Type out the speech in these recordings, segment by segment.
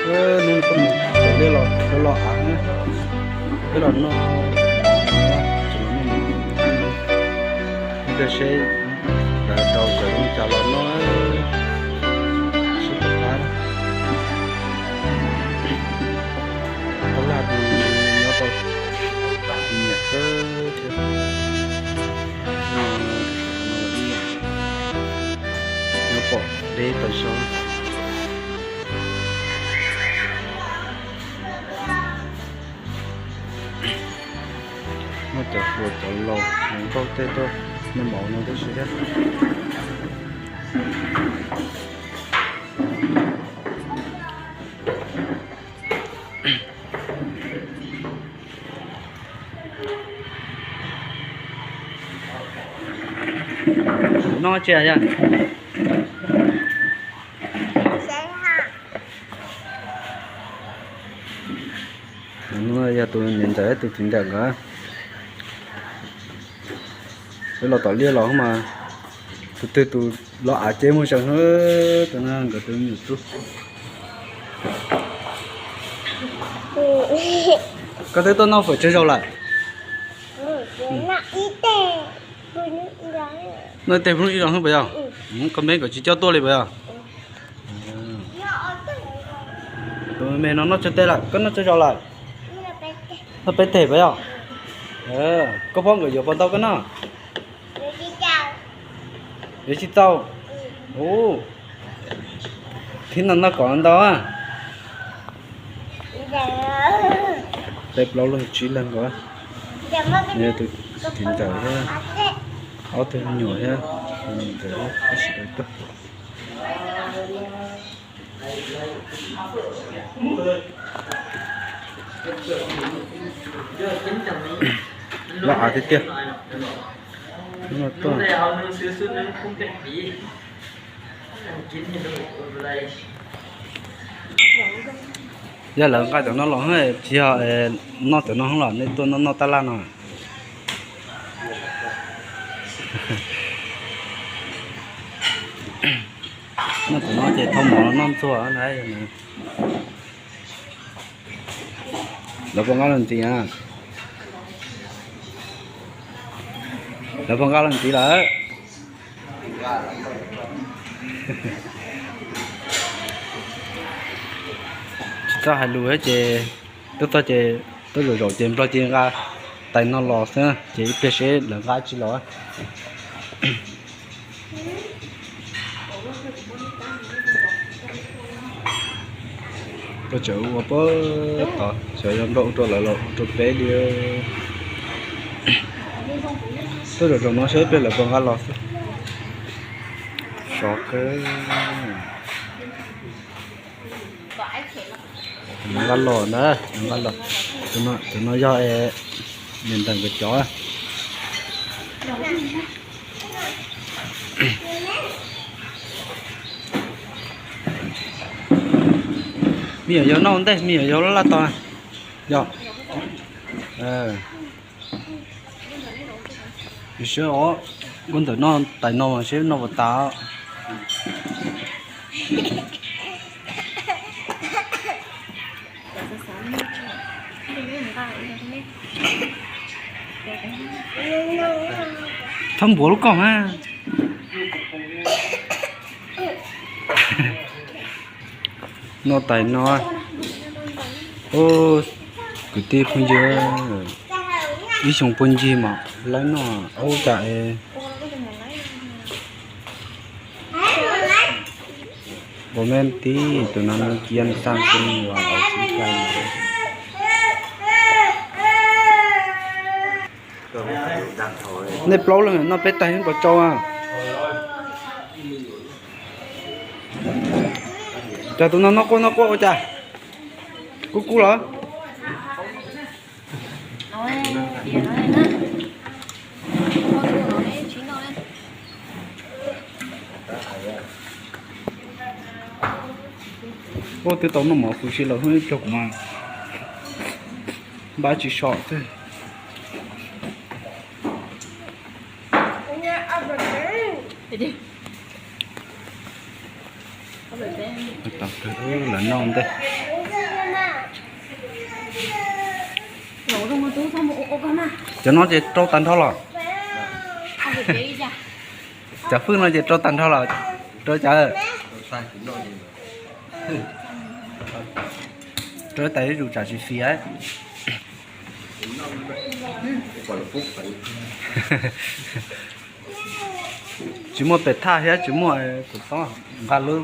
Hnub no tuaj mus txog liaj los los av na, peb los noj, ib pliag seb lawv rau cov zoo cas los noj, seb puas qab. Tab laj nyob rau nyiam kawg thiab. Nyob pom deb tas zog. Muaj cov hluas cov laus hluas nkauj tej tuaj noj mov no tib si thiab. Noj tsi yog? Yog tus niam ntxawm tus txiv ntxawm nkawd. Peb los tom liaj los mas tus twg tus los av ces muag seev, tus no nkawd tus me nyuam tub. Koj twb tuaj noj fawm tsawg zaus lawm? Noj ib teg pub ib zaug xwb puas yog? Koj me nkawd tsis coj tuaj li puas yog? Tus me no noj tsawg teg lawm, koj noj tsawg zaus lawm? Noj peb teg puas yog? Koj phob nkawd yuav puas ntau koj noj? Yuav tsis tau. Ub, thib no noj kom ntau. Peb plaub leeg tsib leeg nkaus. Tus txiv ntxawm thiab ob tug me nyuam thiab, tus niam ntxawm thiab, tab sis tuaj. Loj av tiag tiag. Hnub no tuaj. Yog lawv nqa cov no los tsis yog noj cov no los nej tuaj noj noj tab laj no. Noj cov no ces thauj mov los noj ntxuag na. Lawv puas nqa los ntxiv a? Lawv puas nqa los ntxiv lawm? Tsis txawj hais lus thiab ces, twb txog ces, twb zaum zaum ces nplog cia nqa tais no los xwb ces ib pliag seb lawv nqa tsi los. Koj tseem ua pab tod, xyov yog nplog ua rau lawv los ua rau peb li. Twb zaum zaum no seb ib pliag lawv puas nqa los xwb. Sov kawg. Nqa los na, nqa los. Tus no yog niam ntxawm nkawd cov. Me nyuam yaus noj ua ntej, me nyuam yaus laj laj tog. Yog. Seb os, koj ntawm noj tais no mas seb noj puas tas. Thab npuav lub koj mas. Noj tais no. Kwv tij phooj ywg, ib xyoo puag ncig mas lawv noj ub cas es. Ua me tib tus no cia xaj xwb uas los tsis cai. Nej plaub leeg noj peb tais npaum tsau a. Cas tus no noj quaj noj quaj ua cas? Kub kub los? Ua twb tau noj mov huv si lawm ib pliag kuv mas npaj tsis so xwb. Tau kawg, lawv noj ntej. Cov no ces rau tag nrho los? Cov fwj no ces rau tag nrho los? Rau cas? Rau tas ib zus tsam tsis fias. Tsis muaj pes thaj thiab tsis muaj, kuv txhob nqa lub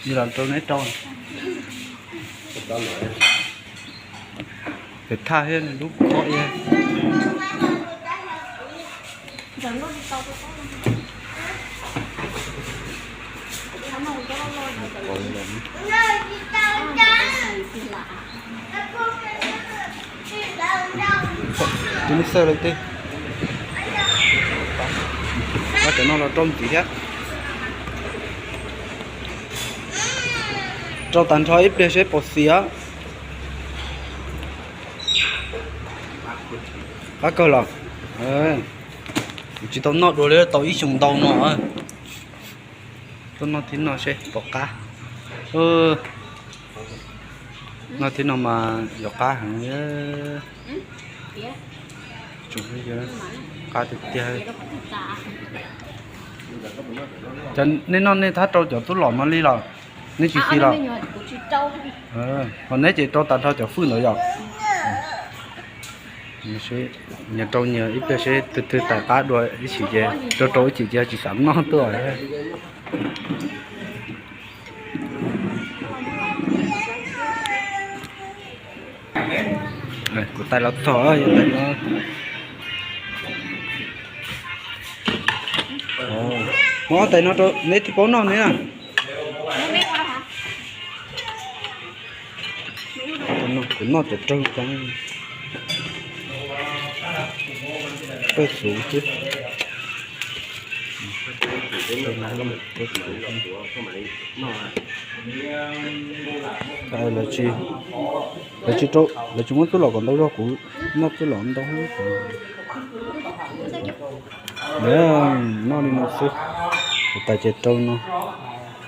li los rau neb rau. Pes thaj thiab lub khob. Tus neb xawj lawm tib. Cov no los rau ntxiv thiab. Rau tag nrho ib pliag seb puas xis os. Qab kawg los? Kuv tsis tau noj dua li, tau ib xyoos ntau no. Tuaj noj thib no seb puas qab. Noj thib no mas yuav qab heev. Qab tiag tiag. Cov nej noj nej thab rau cov tub los no li los? Nej tsis xis los? Ho neb ces rau tag nrho cov fwj ntawd yom? Nyias rau nyias ib pliag seb twg twg tais qab dua ib chim ces rau rau ib chim ces tsis xav noj tuaj. Kuv tais los txog, yog tais no. Muab tais no rau neb thiaj paub noj ne. Kuv noj cov raug cov pawg xuv xwb. Lawv tsis, lawv tsis muab tub los kom ntau zog, kuv noj tub los ntau. Noj li no xwb, kuv tais ces rau no,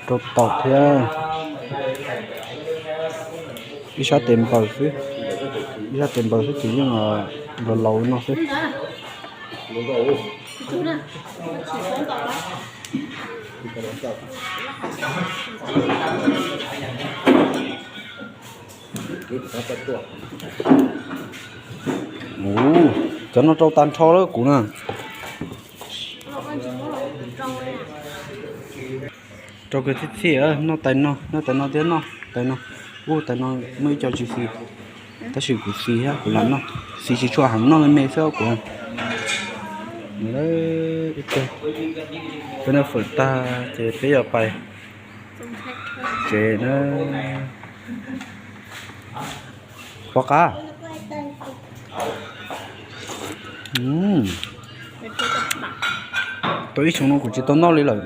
rau taum thiab. Ib sab tes npaws xwb, ib sab tes npaws xwb ces yeej laus laus no xwb. Ua, cov no rau tag nrho lawm kuv na. Rau kawg txhij txhij, noj tais no, noj tais no thiab noj tais no. Ua tais no muaj ib co tsis xis, tab sis kuv xis thiab kuv lam noj, xis tsis tshua heev, noj me me xwb kuv. Peb noj fawm tag ces peb yuav pais tsev na. Pom qab, tau ib xyoos no kuv tsis tau noj li lawm.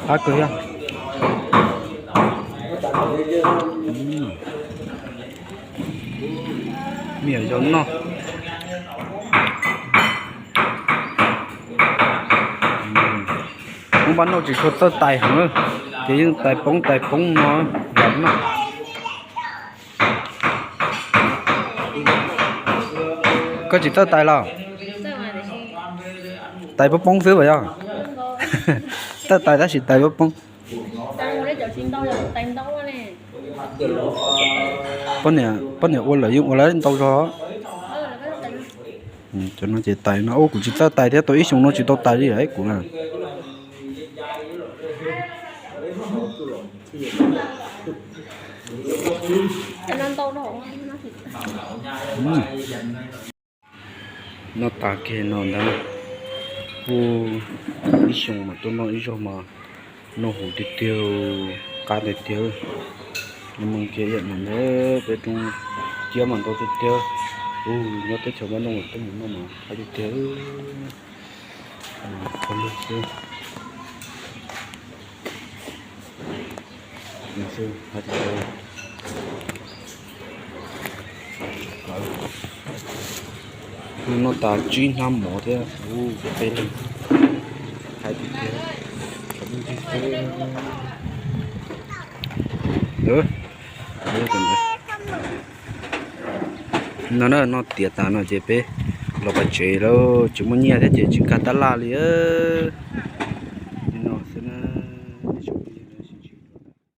Qab kawg thiab. Me nyuam yaus noj. Hmoob Pab Nauj tsis tshua txawj tais heev, ces yeej tais poob tais poob no los noj. Koj tsis txawj tais los? Tais poob poob xwb puas yog? Txawj tais tab sis tais poob poob. Poj niam, poj niam ua lawm yeej ua lawm ntau zog. Cov no ces tais no, ua kuv tsis txawj tais thiab, tau ib xyoos no tsis tau tais li kuv na. Noj tas kiag no ntag, kuj ib xyoos mas tuaj noj ib zaug mas noj huv tiag tiag, qab tiag tiag. Noj kiag ib yam no ntag, peb roob ciab mas ntau tiag tiag. Nyob teb chaws Pab Nauj tuaj mus noj mas qab tiag tiag. Phob lwg xwb. Noj tas tsib hnab mov thiab, peb leeg. No na, noj tiav tas no ces peb los pais tsev lawm, tsis muaj nyiaj thiab ces tsis nkag tab laj li.